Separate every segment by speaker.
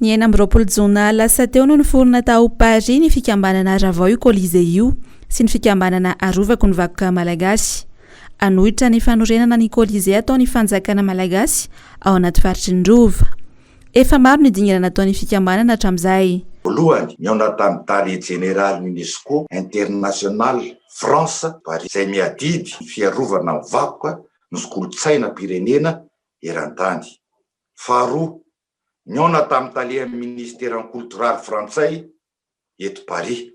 Speaker 1: Ny 26 jona lasa teo no niforona tao Paris ny fikambanana Ravao io Colisée io sy ny fikambanana Arovako ny vakoka malagasy. Hanohitra ny fanorenana ny Colisée ataon'ny fanjakana malagasy ao anaty faritry ny Rova. Efa maro ny dingana nataon'ny fikambanana hatramin'izay.
Speaker 2: Voalohany, nihaona tamin'ny Tale Jeneralin'ny Unesco International France Paris izay miadidy ny fiarovana ny vakoka ny kolontsainam-pirenena eran-tany. Faharoa, nihaona tamin'ny talehan'ny minisiteran'ny koltoraly frantsay eto Paris.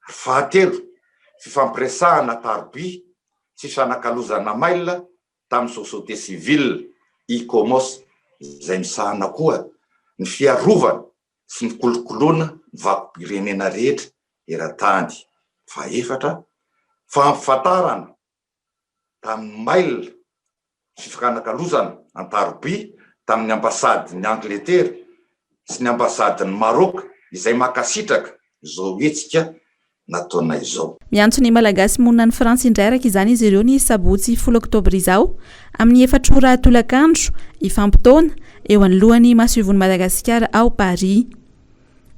Speaker 2: Ary fahatelo, fifampiresahana taroby sy fifanakalozana mail tamin'ny société civile Icomos izay misahana koa ny fiarovana sy ny fikolokoloana ny vakom-pirenena rehetra eran-tany. Fahefatra, fampahafantarana tamin'ny mail fifanakalozana an-taroby tamin'ny ambasadin'i Angletera sy ny ambasadin'i Maroc izay mankasitraka izao hetsika nataonay izao.
Speaker 1: Miantso ny Malagasy monina any Frantsa indray araka izany izy ireo ny sabotsy 10 oktobra izao amin'ny 4 ora tolakandro hifampitaona eo anoloan'ny masoivohon'i Madagasikara ao Paris.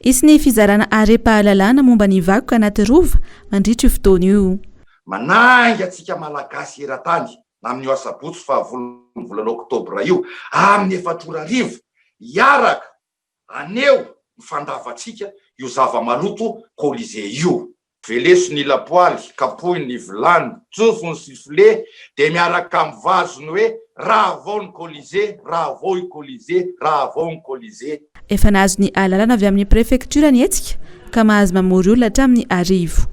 Speaker 1: Hisy ny fizarana harem-pahalalana momba ny vakoka anaty rova mandritra io fotoana io.
Speaker 2: Manainga antsika Malagasy eran-tany amin'io asabotsy fahavolon'ny volana oktobra io amin'ny 4 ora hariva hiaraka haneho ny fandavantsika io zava-maloto Colisée io. Veleso ny lapoaly, kapohy ny vilany, tsofy ny sifflet dia miaraka amin'ny vazo ny hoe rahavao ny Colisée, rahavao i Colisée, rahavao ny Colisée.
Speaker 1: Efa nahazo ny alalana avy amin'ny prefektiora ny hetsika ka mahazo mamory olona hatramin'ny 1000.